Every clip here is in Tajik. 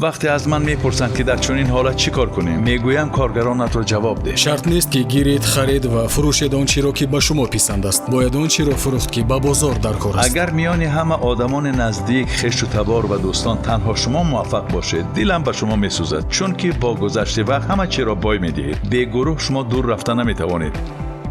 Вақте аз ман мепурсанд, ки дар чунин ҳолат чӣ кор кунем, мегӯям: коргаронатро ҷавоб деҳ. Шарт нест, ки гиред, харед ва фурӯшед он чиро, ки ба шумо писанд аст. Бояд он чиро фурӯхт, ки ба бозор дар кор аст. Агар миёни ҳама одамони наздик, хешу табор ва дӯстон танҳо шумо муваффақ бошед, дилам ба шумо месӯзад, чунки бо гузашти вақт ҳама чиро бой медиҳед. Бе гурӯҳ шумо дур рафта наметавонед.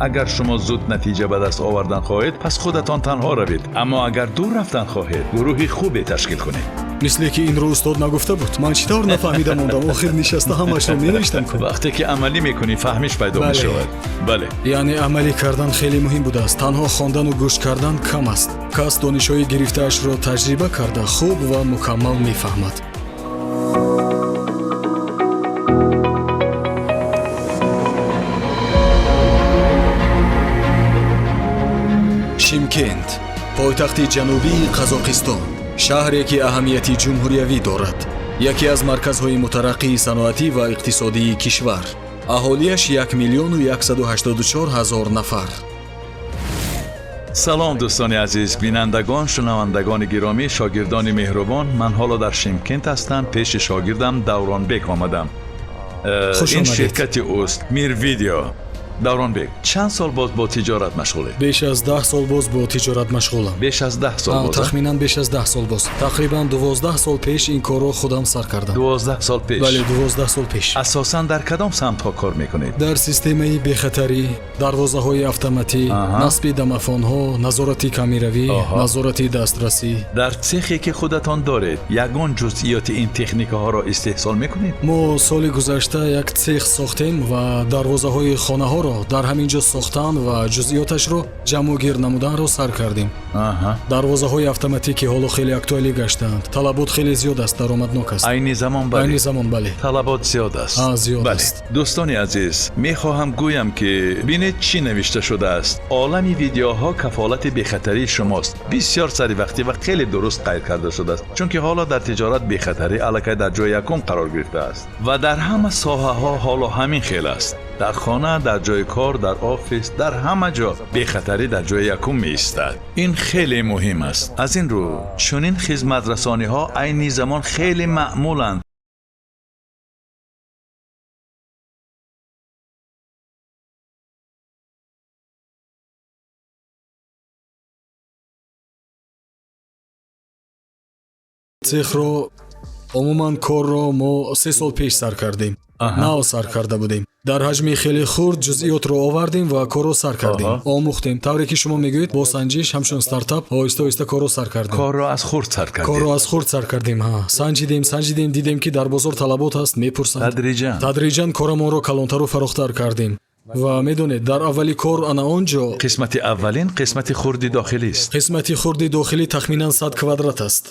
Агар шумо зуд натиҷа ба даст овардан хоҳед, пас худатон танҳо равед. Аммо агар дур рафтан хоҳед, гурӯҳи хубе ташкил кунед. Мисле ки инро устод нагуфта буд. Ман чӣ тавр нафаҳмида мондам? Охир нишаста ҳамаашро менавиштам ку. Вақте ки амалӣ мекунӣ, фаҳмиш пайдо мешавад. Бале. Яъне амалӣ кардан хеле муҳим будааст. Танҳо хондану гӯш кардан кам аст. Кас донишҳои гирифтаашро таҷриба карда, хуб ва мукаммал мефаҳмад. Шимкент, пойтахти ҷанубии Қазоқистон, шаҳре ки аҳамияти ҷумҳуриявӣ дорад, яке аз марказҳои мутараққии саноатӣ ва иқтисодии кишвар. Аҳолиаш 1 184 000 нафар. Салом, дӯстони азиз, бинандагон, шунавандагони гиромӣ, шогирдони меҳрубон. Ман ҳоло дар Шимкент ҳастам, пеши шогирдам Давронбек омадам. Хуш Ин омадед. ширкати ӯст, Мир Видео. Давронбек, чанд сол боз бо тиҷорат машғулед? Беш аз 10 сол боз бо тиҷорат машғулам. Беш аз 10 сол боз, а? Тахминан беш аз 10 сол боз. Тақрибан 12 сол пеш ин корро худам сар кардам. 12 сол пеш? Бале, 12 сол пеш. Асосан дар кадом самтҳо кор мекунед? Дар системаи бехатарӣ, дарвозаҳои автоматӣ, насби домофонҳо, назорати камеравӣ, назорати дастрасӣ. Дар цехе, ки худатон доред, ягон ҷузъиёти ин техникаҳоро истеҳсол мекунед? Мо соли гузашта як цех сохтем ва дарвозаҳои хонаҳоро дар ҳамин ҷо сохтан ва ҷузъиёташро ҷамъугир намуданро сар кардем. Дарвозаҳои автоматӣ, ки ҳоло хеле актуалӣ гаштаанд, талабот хеле зиёд аст, даромаднок аст. Айни замон, бале. Айни замон, бале. Талабот зиёд аст. Зиёд Бале. аст. Дӯстони азиз, мехоҳам гӯям, ки бинед, чӣ навишта шудааст: олами видеоҳо кафолати бехатарии шумост. Бисёр саривақтӣ ва хеле дуруст қайд карда шудааст, чунки ҳоло дар тиҷорат бехатарӣ аллакай дар ҷои якум қарор гирифтааст ва дар ҳама соҳаҳо ҳоло ҳамин хел аст. Дар хона, дар ҷои кор, дар офис, дар ҳама ҷо бехатарӣ дар ҷои якум меистад. Ин хеле муҳим аст. Аз ин рӯ чунин хизматрасониҳо айни замон хеле маъмуланд. Цехро, умуман корро мо 3 сол пеш сар кардем. Нав сар карда будем. Дар ҳаҷми хеле хурд ҷузъиётро овардем ва корро сар кардем. Омӯхтем, тавре ки шумо мегӯед, бо санҷиш, ҳамчун стартап оҳиста оҳиста корро сар кардем. Корро аз хурд сар кардед. Корро аз хурд сар кардем, ҳа. Санҷидем, санҷидем, дидем, ки дар бозор талабот ҳаст, мепурсанд. Тадриҷан. Тадриҷан корамонро калонтару фарохтар кардем. Ва медонед, дар аввали кор ана он ҷо Қисмати аввалин қисмати хурди дохилист. Қисмати хурди дохилӣ тахминан 100 квадрат аст.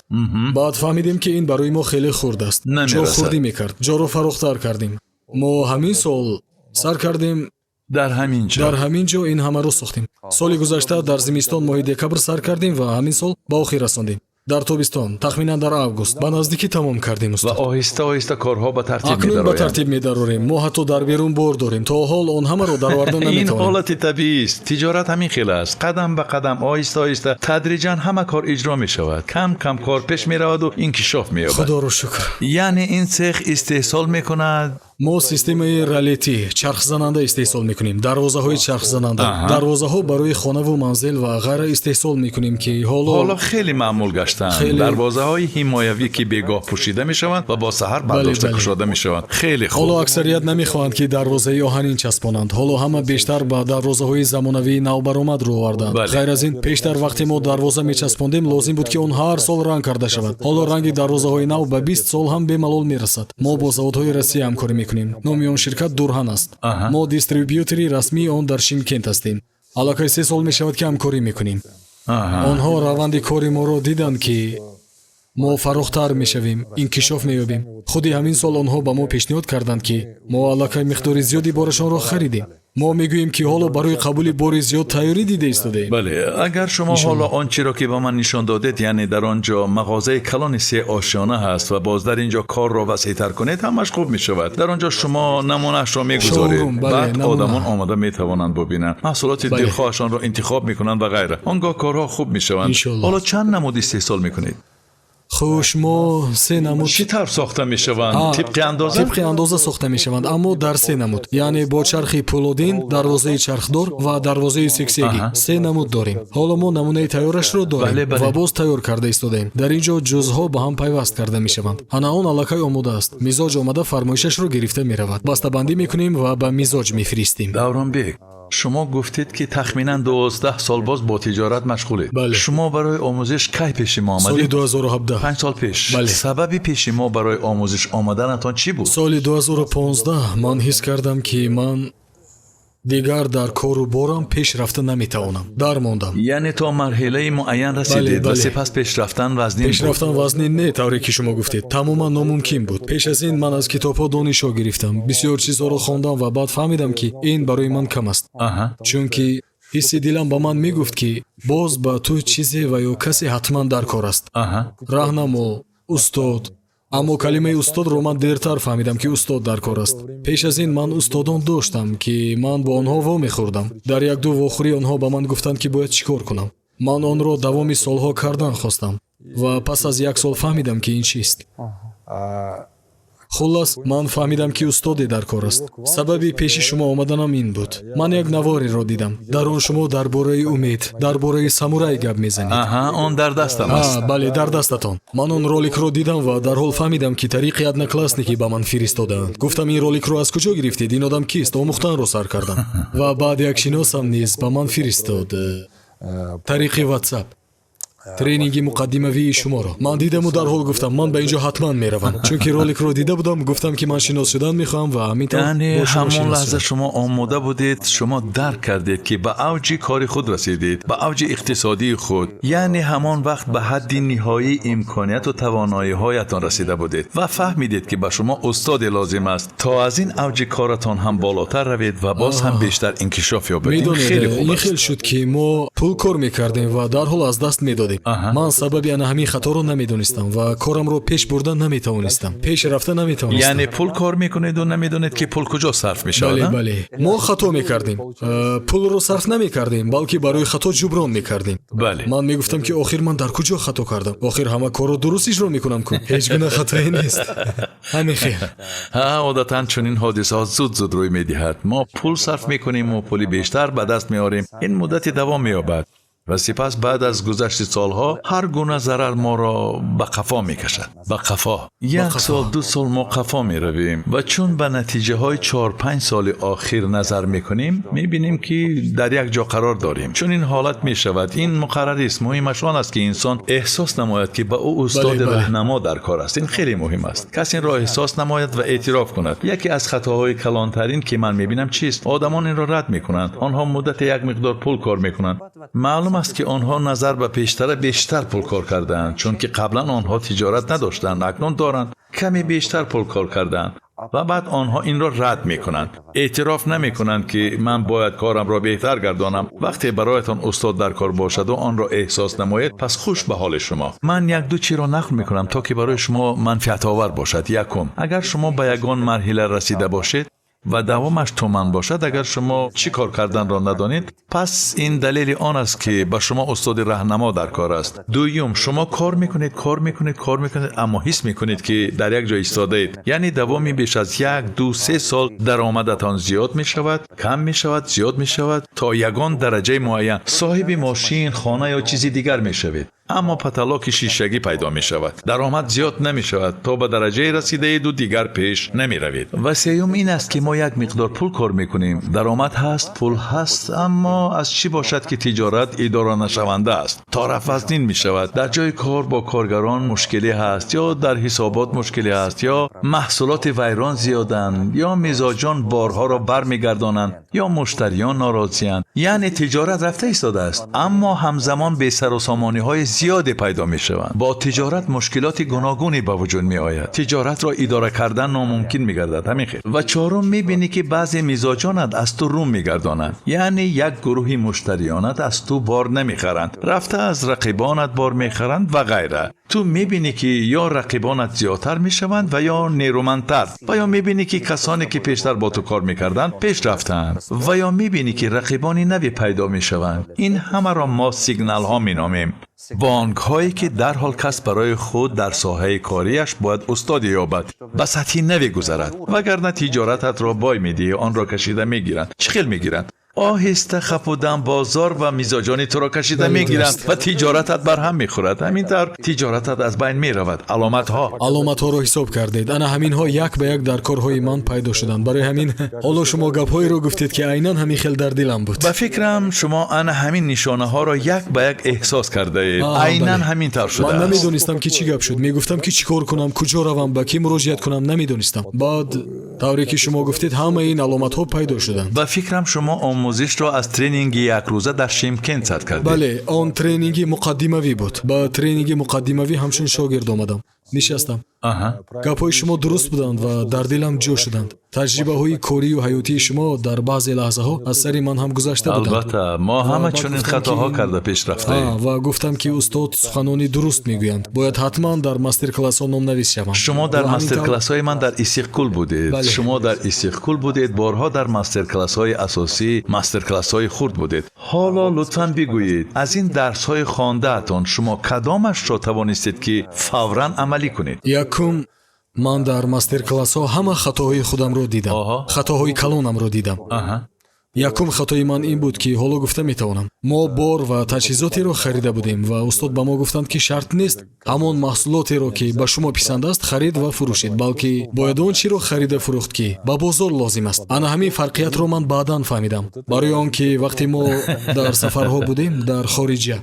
Баъд фаҳмидем, ки ин барои мо хеле хурд аст. Ҷо Намерасад. хурдӣ мекард. Ҷоро фарохтар кардем. Мо ҳамин сол сар кардем. Дар ҳамин ҷо. Дар ҳамин ҷо ин ҳамаро сохтем. Соли гузашта дар зимистон, моҳи декабр сар кардем ва ҳамин сол ба охир расондем. Дар тобистон, тахминан дар август, ба наздикӣ тамом кардем, Ва устод. оҳиста оҳиста корҳо ба тартиб Акнун ба медароянд. тартиб медарорем. Мо ҳатто дар берун бор дорем. То ҳол он ҳамаро дароварда Ин наметавонем. ҳолати табиист. Тиҷорат ҳамин хел аст: қадам ба қадам, оҳиста оҳиста, тадриҷан ҳама кор иҷро мешавад. Кам кам кор пеш мераваду инкишоф меёбад. Худоро шукр. Яъне ин цех истеҳсол мекунад? Мо системаи ролетӣ, чархзананда истеҳсол мекунем, дарвозаҳои чархзананда, дарвозаҳо барои хонаву манзил ва ғайра истеҳсол мекунем, ки ҳоло Ҳоло хеле маъмул гаштаанд. Дарвозаҳои ҳимоявӣ, ки бегоҳ пӯшида мешаванд ва бо саҳар бардошта кушода мешаванд. Хеле хуб. Ҳоло аксарият намехоҳанд, ки дарвозаи оҳанин часпонанд. Ҳоло ҳама бештар ба дарвозаҳои замонавии навбаромад рӯ оварданд. Ғайр аз ин, пештар вақте мо дарвоза мечаспондем, лозим буд, ки он ҳар сол ранг карда шавад. Ҳоло ранги дарвозаҳои нав ба 20 сол ҳам бемалол мерасад. Мо бо заводҳои Россия ҳамкорӣ мекунем. Номи он ширкат Дурҳан аст. Мо дистрибьютори расмии он дар Шимкент ҳастем. Аллакай 3 сол мешавад, ки ҳамкорӣ мекунем. Онҳо раванди кори моро диданд, ки мо фарохтар мешавем, инкишоф меёбем. Худи ҳамин сол онҳо ба мо пешниҳод карданд, ки мо аллакай миқдори зиёди борашонро харидем. Мо мегӯем, ки ҳоло барои қабули бори зиёд тайёрӣ дида истодаем. Бале, агар шумо ҳоло он чиро, ки ба ман нишон додед, яъне дар он ҷо мағозаи калони се ошёна ҳаст ва боз дар ин ҷо корро васеътар кунед, ҳамаш хуб мешавад. Дар он ҷо шумо намунаашро мегузоред. Шоурум, бале, Баъд намуна. одамон омода метавонанд бубинанд, маҳсулоти дилхоҳашонро интихоб мекунанд ва ғайра. Он гоҳ корҳо хуб мешаванд. Иншоллоҳ. Ҳоло чанд намуд истеҳсол мекунед? Хуш, мо се намуд. Чӣ тавр сохта мешаванд? Тибқи андоза? Тибқи андоза сохта мешаванд, аммо дар се намуд, яъне бо чархи пӯлодин, дарвозаи чархдор ва дарвозаи сексегӣ. Се намуд дорем. Ҳоло мо намунаи тайёрашро дорем ва боз тайёр карда истодаем. Дар ин ҷо ҷузъҳо ба ҳам пайваст карда мешаванд. Ана он аллакай омода аст. Мизоҷ омада, фармоишашро гирифта меравад, бастабандӣ мекунем ва ба мизоҷ мефиристем. Давронбек, шумо гуфтед, ки тахминан 12 сол боз бо тиҷорат машғулед. Бале. Шумо барои омӯзиш кай пеши мо Соли омадед? 2017. 5 сол пеш? Бале. Сабаби пеши мо барои омӯзиш омаданатон чӣ буд? Соли 2015 ман ҳис кардам, ки ман дигар дар кору борам пеш рафта наметавонам, дармондам. Яъне то марҳилаи муайян расидед ва сипас пешрафтан вазнин буд. Пешрафтан вазнин не, тавре ки шумо гуфтед, тамоман номумкин буд. Пеш аз ин ман аз китобҳо донишҳо гирифтам, бисёр чизҳоро хондам ва баъд фаҳмидам, ки ин барои ман кам аст, чунки ҳисси дилам ба ман мегуфт, ки боз ба ту чизе ва ё касе ҳатман дар кор аст, раҳнамо, устод. Аммо калимаи устодро ман дертар фаҳмидам, ки устод дар кор аст. Пеш аз ин ман устодон доштам, ки ман бо онҳо вомехӯрдам. Дар як-ду вохӯрӣ онҳо ба ман гуфтанд, ки бояд чӣ кор кунам. Ман онро давоми солҳо кардан хостам ва пас аз як сол фаҳмидам, ки ин чист. Хуллас, ман фаҳмидам, ки устоде дар кор аст. Сабаби пеши шумо омаданам ин буд. Ман як навориро дидам. Дар он шумо дар бораи умед, дар бораи самурай гап мезанед. Аҳа, он дар дастам аст. Бале, дар дастатон. Ман он роликро дидам ва дарҳол фаҳмидам, ки тариқи Одноклассники ба ман фиристодаанд. Гуфтам: «Ин роликро аз куҷо гирифтед? Ин одам кист?» Омӯхтанро сар кардам ва баъд як шиносам низ ба ман фиристод тариқи Ватсап тренинги муқаддимавии шуморо. Ман дидаму дарҳол гуфтам: «Ман ба ин ҷо ҳатман меравам», чунки роликро дида будам. Гуфтам, ки ман шинос шудан мехоҳам ва ҳамин тавр Яъне бо шумо ҳамон шинос лаҳза шудам. шумо омода будед. Шумо дарк кардед, ки ба авҷи кори худ расидед, ба авҷи иқтисодии худ, яъне ҳамон вақт ба ҳадди ниҳоии имконияту тавоноиҳоятон расида будед ва фаҳмидед, ки ба шумо устоде лозим аст, то аз ин авҷи коратон ҳам болотар равед ва боз ҳам бештар инкишоф ёбед. Ин Медонед, хеле хуб ин аст. хел шуд, ки мо пул кор мекардем ва дарҳол аз даст медодем. Ман сабаби ана ҳамин хаторо намедонистам ва корамро пеш бурда наметавонистам, пеш рафта наметавонистам. Яъне пул кор мекунеду намедонед, ки пул куҷо сарф мешавад, Бале. а? Бале, мо хато мекардем. Пулро сарф намекардем, балки барои хато ҷуброн мекардем. Ман мегуфтам, ки охир ман дар куҷо хато кардам? Охир ҳама корро дуруст иҷро мекунам ку, ҳеҷ гуна хатое нест. Ҳамин хел. Ҳа, одатан чунин ҳодисаҳо зуд зуд рӯй медиҳад. Мо пул сарф мекуниму пули бештар ба даст меорем. Ин муддате давом меёбад ва сипас баъд аз гузашти солҳо ҳар гуна зарар моро ба қафо мекашад, ба қафо. Як қафо. сол, 2 сол мо қафо меравем ва чун ба натиҷаҳои 4-5 соли охир назар мекунем, мебинем, ки дар як ҷо қарор дорем. Чунин ҳолат мешавад, ин муқаррарист. Муҳимаш он аст, ки инсон эҳсос намояд, ки ба ӯ устоди Бале, бале. раҳнамо дар кор аст. Ин хеле муҳим аст, кас инро эҳсос намояд ва эътироф кунад. Яке аз хатоҳои калонтарин, ки ман мебинам, чист? Одамон инро рад мекунанд. Онҳо муддате як миқдор пул кор мекунанд. Маълум аст, ки онҳо назар ба пештара бештар пул кор кардаанд, чунки қаблан онҳо тиҷорат надоштанд, акнун доранд. Каме бештар пул кор кардаанд ва баъд онҳо инро рад мекунанд, эътироф намекунанд, ки ман бояд корамро беҳтар гардонам. Вақте бароятон устод дар кор бошаду онро эҳсос намоед, пас хуш ба ҳоли шумо. Ман як-ду чиро нақл мекунам, то ки барои шумо манфиатовар бошад. Якум, агар шумо ба ягон марҳила расида бошед ва давомаш туман бошад, агар шумо чӣ кор карданро надонед, пас ин далели он аст, ки ба шумо устоди раҳнамо дар кор аст. Дуюм, шумо кор мекунед, кор мекунед, кор мекунед, аммо ҳис мекунед, ки дар як ҷо истодаед, яъне давоми беш аз 1, 2, 3 сол даромадатон зиёд мешавад, кам мешавад, зиёд мешавад, то ягон дараҷаи муайян соҳиби мошин, хона ё чизи дигар мешавед, аммо потолоки шишагӣ пайдо мешавад, даромад зиёд намешавад, то ба дараҷае расидаеду дигар пеш намеравед. Ва сеюм ин аст, ки мо як миқдор пул кор мекунем, даромад ҳаст, пул ҳаст, аммо аз чӣ бошад, ки тиҷорат идоранашаванда аст, тораф вазнин мешавад, дар ҷои кор бо коргарон мушкилӣ ҳаст, ё дар ҳисобот мушкилӣ ҳаст, ё маҳсулоти вайрон зиёданд, ё мизоҷон борҳоро бармегардонанд, ё муштариён норозиянд. Яъне тиҷорат рафта истодааст, аммо ҳамзамон бесарусомониҳои зиёде пайдо мешаванд. Бо тиҷорат мушкилоти гуногуне ба вуҷуд меояд, тиҷоратро идора кардан номумкин мегардад. Ҳамин хел. Ва чорум, мебинӣ, ки баъзе мизоҷонат аз ту рӯм мегардонанд, яъне як гурӯҳи муштариёнат аз ту бор намехаранд, рафта аз рақибонат бор мехаранд ва ғайра. Ту мебинӣ, ки ё рақибонат зиёдтар мешаванд ва ё нерӯмандтар, ва ё мебинӣ, ки касоне, ки пештар бо ту кор мекарданд, пеш рафтаанд, ва ё мебинӣ, ки рақибони наве пайдо мешаванд. Ин ҳамаро мо сигналҳо меномем, бонкҳое, ки дарҳол кас барои худ дар соҳаи кориаш бояд устоде ёбад, ба сатҳи наве гузарад, вагарна тиҷорататро бой медиҳӣ, онро кашида мегиранд. Чӣ хел мегиранд? Оҳиста хапудан бозор ва мизоҷони туро кашида мегиранд ва тиҷоратат барҳам мехӯрад. Ҳамин тавр тиҷоратат аз байн меравад. Аломатҳо. Аломатҳоро ҳисоб кардед. Ана ҳаминҳо як ба як дар корҳои ман пайдо шуданд. Барои ҳамин ҳоло шумо гапҳоеро гуфтед, ки айнан ҳамин хел дар дилам буд. Ба фикрам, шумо ана ҳамин нишонаҳоро як ба як эҳсос кардаед. Айнан ҳамин тавр Ман шудааст. намедонистам, ки чӣ гап шуд. Мегуфтам, ки чӣ кор кунам, куҷо равам, ба кӣ муроҷиат кунам, намедонистам. Баъд тавре ки шумо гуфтед, ҳамаи ин аломатҳо пайдо шуданд. Ба фикрам, шумо омӯзишро аз тренинги якрӯза дар Шимкент сар кардед. Бале, он тренинги муқаддимавӣ буд. Ба тренинги муқаддимавӣ ҳамчун шогирд омадам, нишастам. Гапҳои шумо дуруст буданд ва дар дилам ҷо шуданд. Таҷрибаҳои корию ҳаётии шумо дар баъзе лаҳзаҳо аз сари ман ҳам гузашта буданд. Албатта, мо ҳама Баъд чунин гуфтам, хатоҳо карда пеш рафтаем. Ва гуфтам, ки устод суханони дуруст мегӯянд, бояд ҳатман дар мастер-классҳо номнавис шавам. Шумо дар Ва ҳамин тавр- мастер-классҳои ман дар Иссиқкул будед. Бале. Шумо дар Иссиқкул будед, борҳо дар мастер-классҳои асосӣ, мастер-классҳои хурд будед. Ҳоло лутфан бигӯед, аз ин дарсҳои хондаатон шумо кадомашро тавонистед, ки фавран амалӣ кунед? Якум, ман дар мастер-классҳо ҳама хатоҳои худамро дидам. Хатоҳои калонамро дидам. Якум хатои ман ин буд, ки ҳоло гуфта метавонам: мо бор ва таҷҳизотеро харида будем ва устод ба мо гуфтанд, ки шарт нест ҳамон маҳсулотеро, ки ба шумо писанд аст, харид ва фурӯшед, балки бояд он чиро харида фурӯхт, ки ба бозор лозим аст. Ана ҳамин фарқиятро ман баъдан фаҳмидам, барои он ки вақте мо дар сафарҳо будем дар хориҷа,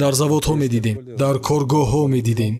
дар заводҳо медидем, дар коргоҳҳо медидем,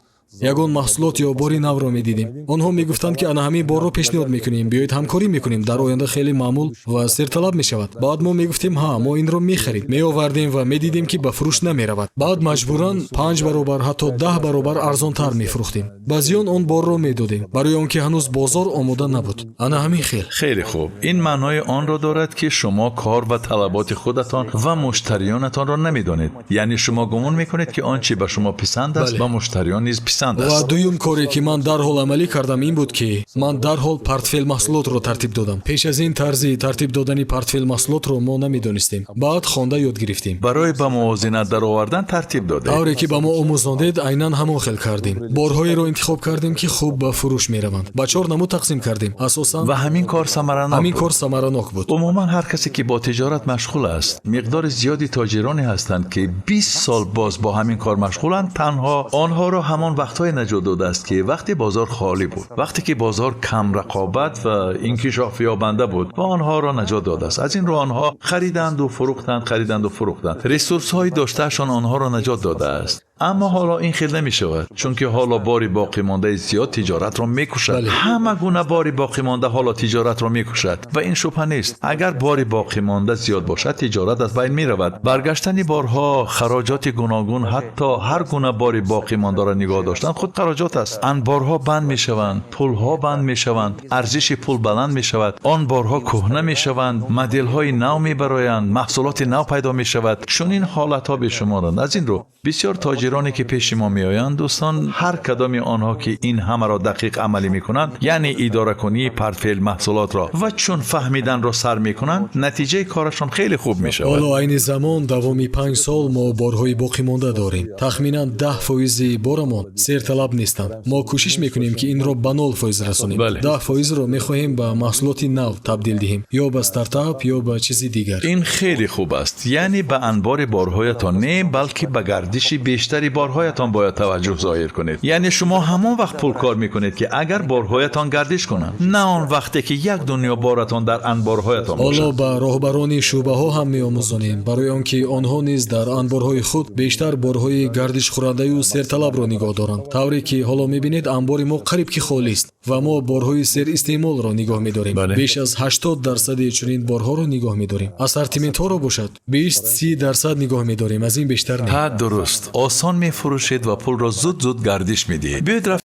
ягон маҳсулот ё бори навро медидем, онҳо мегуфтанд, ки ана ҳамин борро пешниҳод мекунем, биёед ҳамкорӣ мекунем, дар оянда хеле маъмул ва серталаб мешавад. Баъд мо мегуфтем: ҳа, мо инро мехарем. Меовардем ва медидем, ки ба фурӯш намеравад. Баъд маҷбуран 5 баробар, ҳатто 10 баробар арзонтар мефурӯхтем, ба зиён он борро медодем, барои он ки ҳанӯз бозор омода набуд. Ана ҳамин хел. Хеле хуб. Ин маънои онро дорад, ки шумо кор ва талаботи худатон ва муштариёнатонро намедонед. Яъне шумо гумон мекунед, ки он чи ба шумо писанд аст, ба муштариён низ писанд Ва аст. дуюм коре, ки ман дарҳол амалӣ кардам, ин буд, ки ман дарҳол портфел маҳсулотро тартиб додам. Пеш аз ин тарзи тартиб додани портфел маҳсулотро мо намедонистем, баъд хонда ёд гирифтем. Барои ба мувозинат даровардан тартиб додед. Тавре ки ба мо омӯзондед, айнан ҳамон хел кардем. Борҳоеро интихоб кардем, ки хуб ба фурӯш мераванд, ба чор намуд тақсим кардем асосан. Ва ҳамин кор самаранок Ҳамин буд. кор самаранок буд. Умуман, ҳар касе, ки бо тиҷорат машғул аст, миқдори зиёди тоҷироне ҳастанд, ки 20 сол боз бо ҳамин кор машғуланд. Танҳо онҳоро ҳамон вақтҳое наҷот додааст, ки вақте бозор холӣ буд, вақте ки бозор кам рақобат ва инкишофёбанда буд ва онҳоро наҷот додааст. Аз ин рӯ онҳо хариданду фурӯхтанд, хариданду фурӯхтанд, ресурсҳои доштаашон онҳоро наҷот додааст. Аммо ҳоло ин хел намешавад, чунки ҳоло бори боқимондаи зиёд тиҷоратро мекушад. Ҳама гуна бори боқимонда ҳоло тиҷоратро мекушад ва ин шубҳа нест. Агар бори боқимонда зиёд бошад, тиҷорат аз байн меравад. Баргаштани борҳо, хароҷоти гуногун, ҳатто ҳар гуна бори боқимондаро нигоҳ доштан худ хароҷот аст. Анборҳо банд мешаванд, пулҳо банд мешаванд, арзиши пул баланд мешавад, он борҳо кӯҳна мешаванд, моделҳои нав мебароянд, маҳсулоти нав пайдо мешавад. Чунин ҳолатҳо бешуморанд. Аз ин рӯ бисёр тоҷироне, ки пеши мо меоянд, дӯстон, ҳар кадоми онҳо, ки ин ҳамаро дақиқ амалӣ мекунанд, яъне идоракунии портфел маҳсулотро ва чун фаҳмиданро сар мекунанд, натиҷаи корашон хеле хуб мешавад. Ҳоло айни замон давоми 5 сол мо борҳои боқимонда дорем. Тахминан 10 фоизи борамон серталаб нестанд. Мо кӯшиш мекунем, ки инро ба 0% расонем. 10 фоизро мехоҳем ба маҳсулоти нав табдил диҳем, ё ба стартап, ё ба чизи дигар. Ин хеле хуб аст. Яъне ба анбори борҳоятон не, балки ба гардиши бештари борҳоятон бояд таваҷҷӯҳ зоҳир кунед. Яъне шумо ҳамон вақт пул кор мекунед, ки агар борҳоятон гардиш кунанд, на он вақте, ки як дунё боратон дар анборҳоятон Ҳоло бошад. ба роҳбарони шӯъбаҳо ҳам меомӯзонем, барои он ки онҳо низ дар анборҳои худ бештар борҳои гардишхӯрандаю серталабро нигоҳ доранд. Тавре ки ҳоло мебинед, анбори мо қариб ки холист ва мо борҳои серистеъмолро нигоҳ медорем. Беш аз 80 дарсади чунин борҳоро нигоҳ медорем. Ассортиментҳоро бошад, 20-30 дарсад нигоҳ медорем, аз ин бештар не. Ҳа, дуруст. Осон мефурӯшед ва пулро зуд зуд гардиш медиҳед. Биёед.